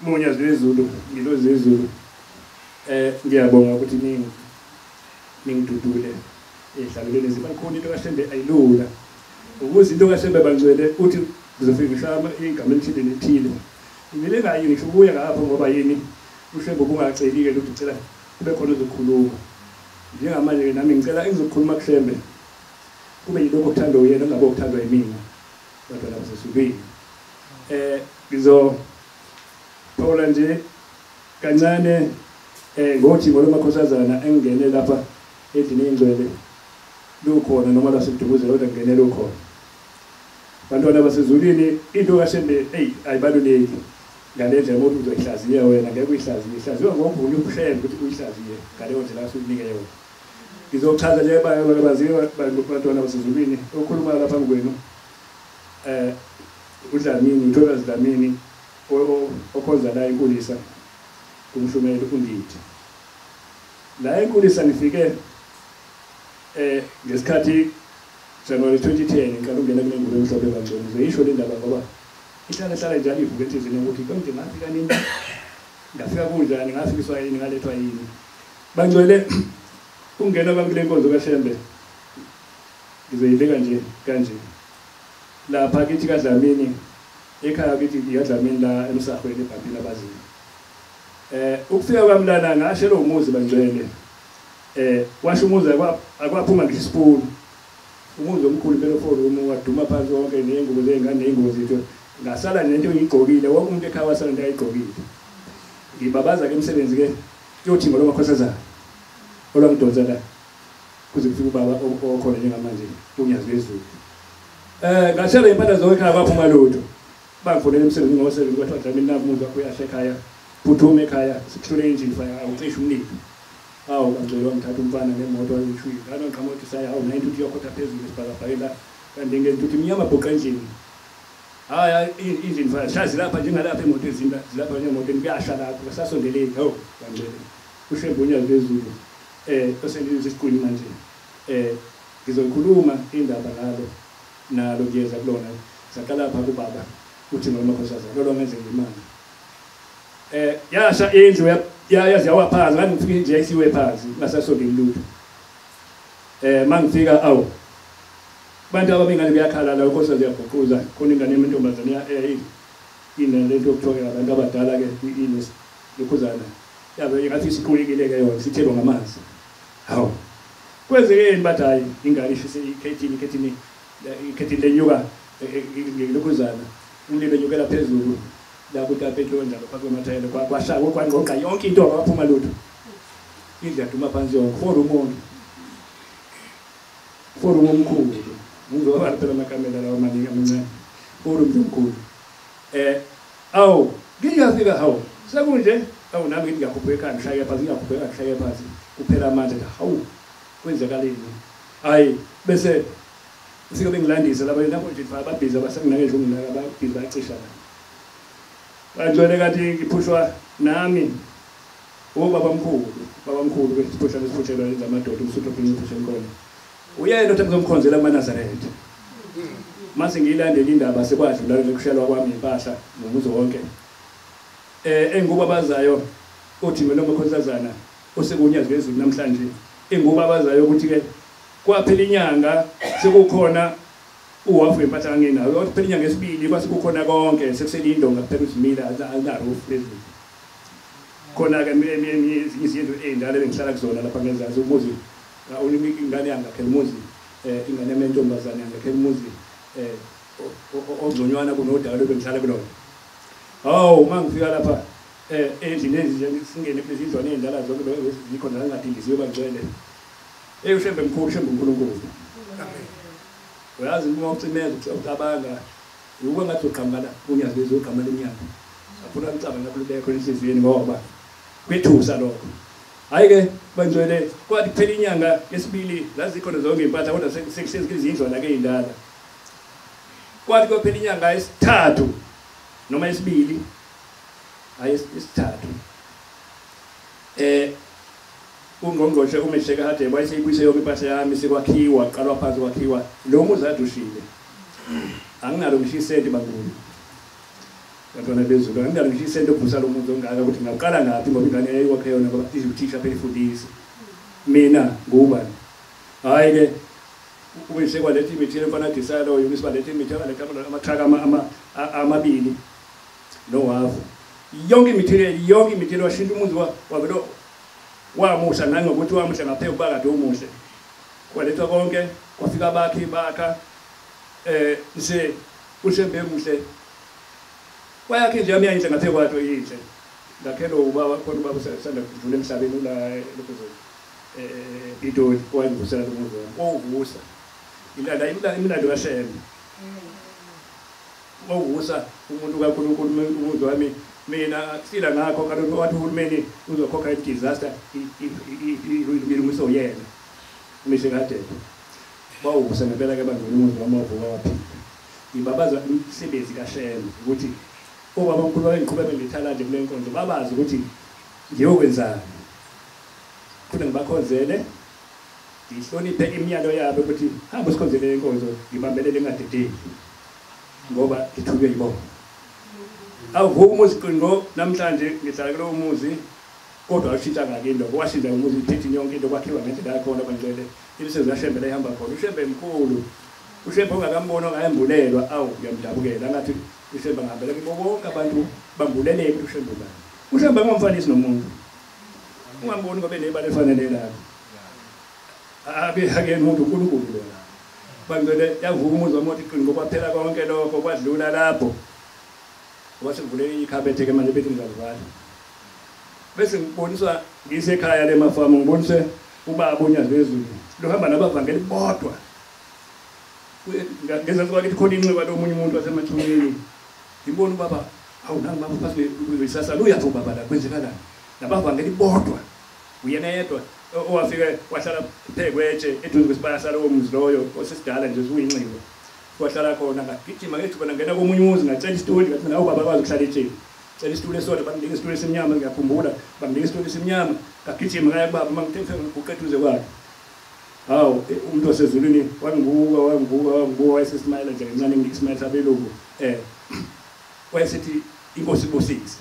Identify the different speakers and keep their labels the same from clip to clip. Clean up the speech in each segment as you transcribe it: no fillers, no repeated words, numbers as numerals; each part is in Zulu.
Speaker 1: Munyazi lwezulu, ngilozi lwezulu. Ngiyabonga ukuthi ningidudule ehlalelweni ezibakhona. Into kaShembe ayilula. Ukuze into kaShembe bangcwele uthi ngizofika ngihlaba igama elithile nethile. Ngivele ngayi ngisho ubuya ngapho ngoba yini uShembe ubungaceli-ke ukuthi ucela kube khona ozokhuluma. Njengamanje-ke nami ngicela engizokhuluma kuShembe kube yilokho okuthandwa uyena kungabe okuthandwa yimina bantwana basezulwini. Ngizophawula nje kancane ngothi ngolomakhosazana engene lapha endlini engcwele lukhona noma lwasedukuzela kodwa ngene lukhona. Bantwana basezulwini, into kaShembe eyi ayibaluleki ngale ndlela umuntu uzoyihlaziya wena, ngeke uyihlaziye, ihlaziywa ngokuvunya uShembe ukuthi uyihlaziye ngaleyo ndlela asukunike yona. Ngizochaza nje baziwa bantwana basezulwini okhuluma lapha phambi kwenu uDlamini, uThokazi Dlamini okhonza la eNkulisa kumshumeli uNdidi. La eNkulisa ngifike ngesikhathi January 2010 ngiqala ukungena kule ngubo emhlophe bangcwele. Ngizoyisho le ndaba ngoba ihlala hlala njalo ivuka enhliziyweni ukuthi konke ngafika nini, ngafika kunjani, ngafikiswa yini, ngalethwa yini. Bangcwele, ukungena kwami kule nkonzo kaShembe ngizoyibeka nje kanje. Lapha kithi kaDlamini, ekhaya kithi kaDlamini la eMsahweni eBhambini abaziyo. Ukufika kwami lana ngashelwa umuzi bangcwele. Washo umuzi akwaphuma ngisho isipunu. Umuzi omkhulu impela forum waduma phansi wonke nezingubo zezingane nezingubo zethu. Ngasala nento engiyigqokile, wonke umuntu ekhaya wasala nento ayigqokile. Ngibabaza ke emsebenzi ke kuyothi ngolomakhosazana olwangidonsa la kuze kufike ubaba okhona njengamanje uNyazi lwezulu. Ngasela impahla zonke ekhaya kwaphuma lutho. Bangifonela emsebenzini ngosebenzi kwathiwa Dlamini naku umuzi wakho uyasha ekhaya, phuthuma ekhaya sikuhlule injini fire awucishe umlilo. Hawu bangcwele, wangithatha umfana ngemoto wayishwile. Ngalo ngiqhamuka ukuthi saya hawu nayo intuthu iyokhotha phezulu esibhakabhakeni la kanti ngentuthu imnyama bhuqa endlini. Hayi injini fire shazi lapha njengalapha imoto ezinda zilapha njengemotweni kuyasha lapho kasasondeleki. Hawu bangcwele, uShembe uNyazi lwezulu oselizwe isiqwini manje. Ngizoyikhuluma indaba ngalo nalo ngiyeza kulona. Saqala lapha kubaba uthi ngolomakhosazana lolo ngenze imali. Yasha indlu yazi yawa phansi, ngathi ngifike nje yayisiwe phansi ngasasondeli lutho. Mangifika awu bantu ababengane kuyakhala la unkosikazi uyabhuquza khona ingane yentombazane inalento yokuthoka abantu abadala ke inelokhuzana yabe ngathi isiqulekile ke yona sithelwa ngamanzi. Hawu kwenzekeni bathi hayi ingane ishise ikhethini ikhethini lenyuka ngelokhuzana umlilo enyukela phezulu la kutapeti kanjalo phakathi kwamathayela kwashaya kwangqongqa yonke into kwaphuma lutho. Indlu yaduma phansi yonke forum wonke forum omkhulu ngizobala phela amakamela lawa amaningi amancane forum omkhulu. Awu ngiyafika hawu sekunje awu nami ngithi ngiyakhuphuka ekhaya ngishaye phansi ngiyakhuphuka ngishaye phansi kuphela amandla hawu kwenzakaleni. Hayi bese sike bengilandisa laba lapho nje ababhizi abasenginake nje unginaka ababhizi bayacisha la. Bangcwele kanti ngiphushwa nami ubaba mkhulu, baba mkhulu kwesiphusha lesiphushelwa lezamadoda umsuthu ophinqiphishe enkolo. Uyena othi ngizomkhonzela kumaNazaretha. Mase ngiyilandela indaba sekwadlula lokushelwa kwami impahla nomuzi wonke. Engubabazayo uthi mina nomakhosazana osekuNyazi lwezulu namhlanje engubabazayo ukuthi ke kwaphela inyanga sekukhona uhafu wempahla angenayo. Kwaphela inyanga esibili kwase kukhona konke sekusele indonga kuphela uzimila alina roof phezulu. Khona ke eminye izindlu ey'ndala engihlala kuzona lapha ngezansi umuzi ingane yangakhela umuzi ingane yami yentombazane yangakhela umuzi ongconywana kunodaka lobe ngihlala kulona. Hawu uma ngifika lapha endlini ezinje singene kulezi ndlwana ey'ndala zonke zikhona zangadiliziwe bangcwele. UShembe mkhulu, uShembe uNkulunkulu. Uyazi uma ucimeza ucabanga ukuba ngathi uqhamuka la uNyazi lwezulu uqhamuka lemnyama. Afuna ucabanga lapho lekho enhliziyweni ngoba kwethusa lokho. Hayi ke bangcwele kwathi kuphela inyanga yesibili zazikhona zonke impahla kodwa sekuhlezi izindlwana ke ey'ndala. Kwathi kuphela inyanga yesithathu noma yesibili hayi isithathu ungqongqoshe uMisheka Hadebe wayeseyibuyise yonke impahla yami sekwakhiwa qalwa phansi kwakhiwa lo muzi kade ushile. Anginalo ngisho isenti bangcwele. Bantwana bezulu anginalo ngisho isento okuvusa lo muzi ongaka ukuthi ngaqala ngaphi ngoba ingane yayiwakhe yona ngoba izuthisha phela ifundisa. Mina ngubani? Hayi ke ubese kwaletha imithi mfana disalo yomisa baletha imithi abaletha amathaka amabili nohafu. Yonke imithi washintsha umuzi wavelo wamusha nangokuthi wamuhle ngaphe kuba kade umuhle. Kwalethwa konke kwafika abakhi bakha nse uShembe muhle. Wayakhe nje yami inhle ngaphe kwatho inhle. Ngakhelo ubaba khona ubaba usanda kudlula emhlabeni ula lokuzona. Idoli wayengivusela lo muzi wami. Owuvusa. Imilando kaShembe. Owuvusa umuntu kaNkulunkulu umuzi wami mina sila ngakho kaloku wathi uhulumeni uzokhokha i-disaster ilungiso yena. Umise kade. Bawuvusa ngempela ke bangena umuzi wami wavuka waphila. Ngibabaza umsebenzi kaShembe ukuthi obaba omkhulu babengiqhubeka ngethalande kule nkonzo babazi ukuthi ngiyokwenzani. Khona ngibakhonzele ngihloniphe imiyalo yabo ukuthi hamba usikhonzele inkonzo ngibambelele ngingadedeli ngoba ngithuke yibona. Awuvuka umuzi qingo namhlanje ngihlala kulowo muzi kodwa awushintsha ngake into washintsha umuzi iphethe yonke into kwakhiwa ngendlela yakhona bangcwele imisebenzi kaShembe la ihamba khona. uShembe mkhulu, uShembe ongakambona ongayembulelwa awu ngiyamdabukela ngathi uShembe ngihambela kibo bonke abantu bambuleleke ukuthi uShembe ubani. uShembe angumfanisi nomuntu. Ungamboni ngoba enebala elifanele lakho. Abe ake umuntu uNkulunkulu lona. Bangcwele yavuka umuzi wami wathi qingo kwaphela konke lokho kwadlula lapho. Kwase kuvuleke ikhabethe ke manje bethi ngizavala. Bese ngiboniswa ngisekhaya lemafamu ngiboniswe ubaba uNyazi lwezulu. Lohamba nabavangeli bodwa. Ngezansi kwakithi khona inxiwa lomunye umuntu wasemathuneni. Ngibona ubaba awu nangu baba phasi kuyisasa uyaphi ubaba la kwenzekalani? Nabavangeli bodwa. Uyena yedwa owafika wahlala phekwetshe eduze kwesibaya salowo muzi loyo osesidala nje usuyinxiwa. Wahlala khona ngagijima ngethuba ngena komunye umuzi ngacela isituli ngathi nawu baba kwazi ukuhlala etsheni. Cela isitulo esodwa banginika isitulo esimnyama ngiyakhumbula banginika isitulo esimnyama ngagijima ngaya kubaba mangithe ngiguqe eduze kwakhe. Hawu umuntu wasezulwini wangibuka wangibuka wangibuka wayesesimayela nje kancane nginika ismayela sabelungu wayesethi inkosi ibusise.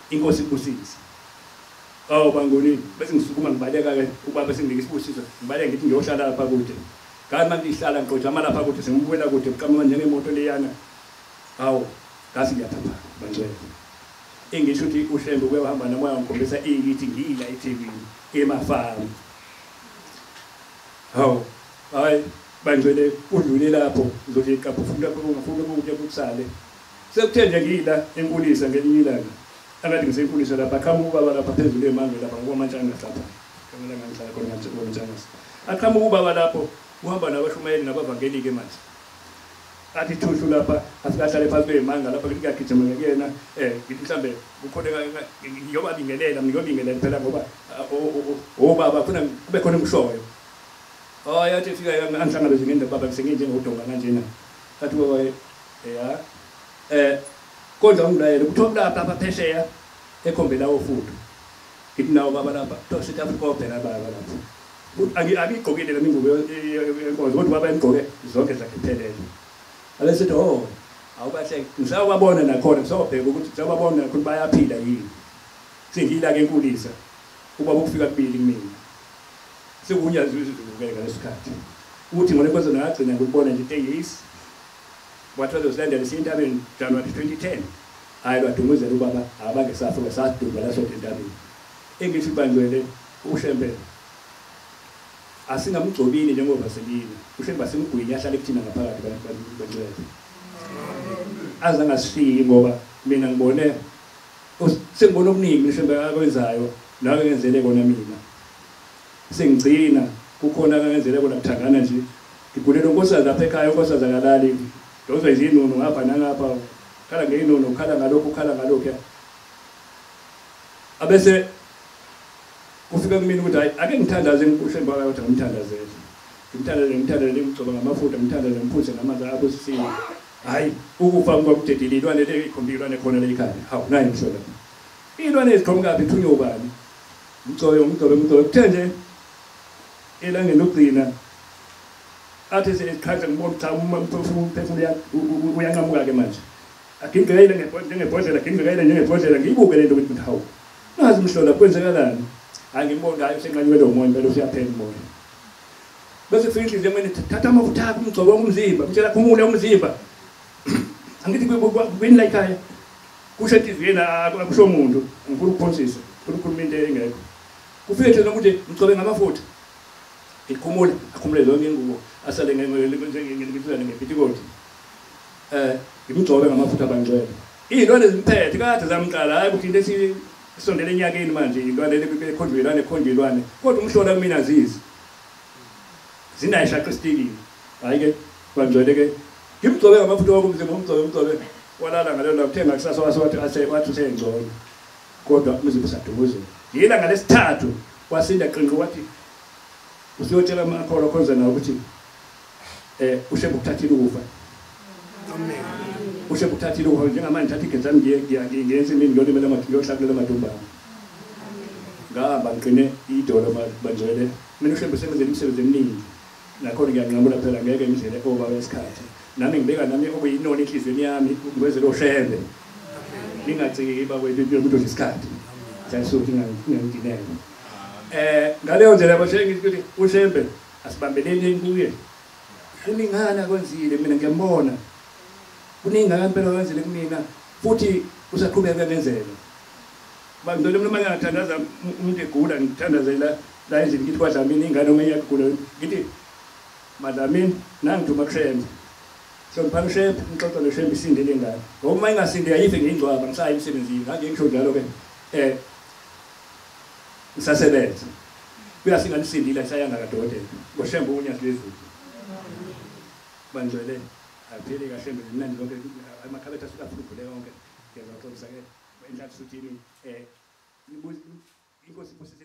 Speaker 1: Inkosi ibusise. Awu bangoni bese ngisukuma ngibaleka ke ubaba senginika isibusiso ngibaleka ngithi ngiyohlala lapha kude. Ngathi manje ngihlala ngiqojama lapha kude sengibukela kude buqhamuka njengemoto leyana. Hawu ngase ngiyaphapha bangcwele. Engisho ukuthi uShembe uke wahamba nomoya ngikhombisa iyithi ngila eThekwini emafamu. Hawu hayi bangcwele udlule lapho ngizothi iqaphu ufuna ungafuna ukutya kukusale. Sekuthe nje ngila enkulisa ngelinye ilanga. Angathi ngisenkulisa lapha qhamuka ubaba lapha phezulu emange lapha ngoba mantshanga lapha. Kamela ngihlala khona mantshanga. Aqhamuka ubaba lapho uhamba nabashumayeli nabavangeli ke manje. Athi thushu lapha afika ahlale phansi kwemanga lapha ngithi ngiyagijima ngekuyena ngithi mhlambe kukhona ngiyobabingelela ngiyobingelela phela ngoba obaba khona kube khona engishoyo. Hayi athi fika angihlangabeze ngendaba baba ngisenginjengodonga kanjena. Athi baba ya kodwa ngilayele kuthiwa lapha lapha phesheya ekhombela ofudu. Ngithi nawo baba lapha kuthiwa South Africa obheka baba lapha. Angigqokile lami ingubo yenkonzo kodwa baba engigqoke zonke zakhe phelele. Abesithi oh awukahle ngisawabona nakhona ngisawabheka ukuthi ngisawabona nakhona bayaphila yini. Sengila ke enkulisa ubaba ukufika kubili kumina. SekuNyazi lwezulu ke ngalesikhathi. Uthi ngone kwenza ngagcina ngikubona nje yes. Wathi wazozilandela isentabeni January 2010. Hayi lwadumuzela ubaba abange safika sadumba la sodwa entabeni. Engithi bangcwele uShembe asingamgcobini njengoba selile. uShembe asimgwinye ahlale kuthina ngaphakathi bangcwele. Azangasishiyi ngoba mina ngibone sengibona okuningi uShembe akwenzayo nawe ngenzele kona mina. Sengigcina kukhona akangenzele kona kuthangana nje. Ngigulela unkosikazi lapha ekhaya unkosikazi akalali. Dozwa izinunu ngapha nangapha khala ngeinunu khala ngalokhu khala ngalokhu. Abese kufika kumina ukuthi hayi ake ngithandaze uShembe ukuthi ngimthandazele. Ngimthandazele ngimthandazele ngigcoba ngamafutha ngimthandazele ngiphuze namanzi abusisiwe. Hayi ukufa kwakudedile ilwane le ikhombile khona le ekhaya. Hawu nayi mhlola. Ilwane eziqhamuka phi ithunywe ubani? Ngigcobe ngigcobe ngigcobe kuthe nje elangeni lokugcina athi seqhaza ngibona cha umphefumulo uyanqamuka ke manje. Agingqikayile njengebhodlela, agingqikayile njengebhodlela, ngiyibuke le nto ukuthi hawu. Nazi mhlola kwenzekalani? Hayi ngimbona hayi usenqanyelwe umoya impela usuyaphela umoya. Bese kufika inhliziyo yami thatha amafutha akho umgcobo umzimba, mtshela khumule umzimba. Angithi kwini la ekhaya. Kusho enhliziyweni akusho umuntu, ngifuna ukuphonsisa, ngifuna ukukhuluma into engekho. Kufike nje nokuthi ngigcobe ngamafutha. Ngikhumule, akhumule zonke ingubo, asale ngepitikoti. Ngimgcobe ngamafutha abangcwele. Iy'lwane zimphethe kade zamqala, hayi ukuthi into esisondele enyakeni manje, iy'lwane ekhonjwe ilwane ekhonjwe ilwane. Kodwa umhlola kumina azizi. Zinayo ishaqa esitikini. Hhayi-ke, bangcwele-ke. Ngimgcobe ngamafutha wonke umzimba, umgcobe. Walala ngalelo langa, kuthe ngakusasa wathi wathi usengcono. Kodwa umzimba usadumuzela. Ngelanga lesithathu wasinda qinqo wathi usuyotshela amakholwa akhonza nawo ukuthi uShembe ukuthathile ukufa.
Speaker 2: Amen.
Speaker 1: UShembe ukuthathile ukufa njengamanje ngithatha igedla lami ngiye ensimini ngiyolimela ngiyohlakulela amadumbane. Ngahamba ngiqine idolo bangcwele. Mina uShembe usengenzele imisebenzi eminingi. Nakhona ngiyanqamula phela ngeke ngidlele obaba isikhathi. Nami ngibeka nami okuyinoni enhliziyweni yami ngikwenzele oShembe. Ningaciki bakwethu umuntu odla isikhathi. Ngiyasuthi ngingidinele. Ngaleyo ndlela bashe ngithi ukuthi uShembe asibambeleni kuye. Kuningana kwenzile mina ngiyambona. Kuningana impela kwenzile kumina futhi usaqhubeka ngenzela. Bangcwele mina uma ngingathandaza umuntu egula ngithandazela la endlini ngithi kwaDlamini ingane uma iyagula ngithi MaDlamini nangithuma kuShembe. Hloniphani uShembe, ngixoxa noShembe isinde le ngane. Ngoba uma ingasindi ayife ngiyingcwaba ngisayi emsebenzini. Ngake ngisho njalo ke ngisasebenza. Kuyasingane isindile ayisayanga kadokotela. NgoShembe unyazi lwezulu. Bangcwele aphele kaShembe mnandi zonke amakhabethe asuka afuna ukuvuleka wonke. Ngiyaxolisa ke enhlanhla suthini inkosi ibusise.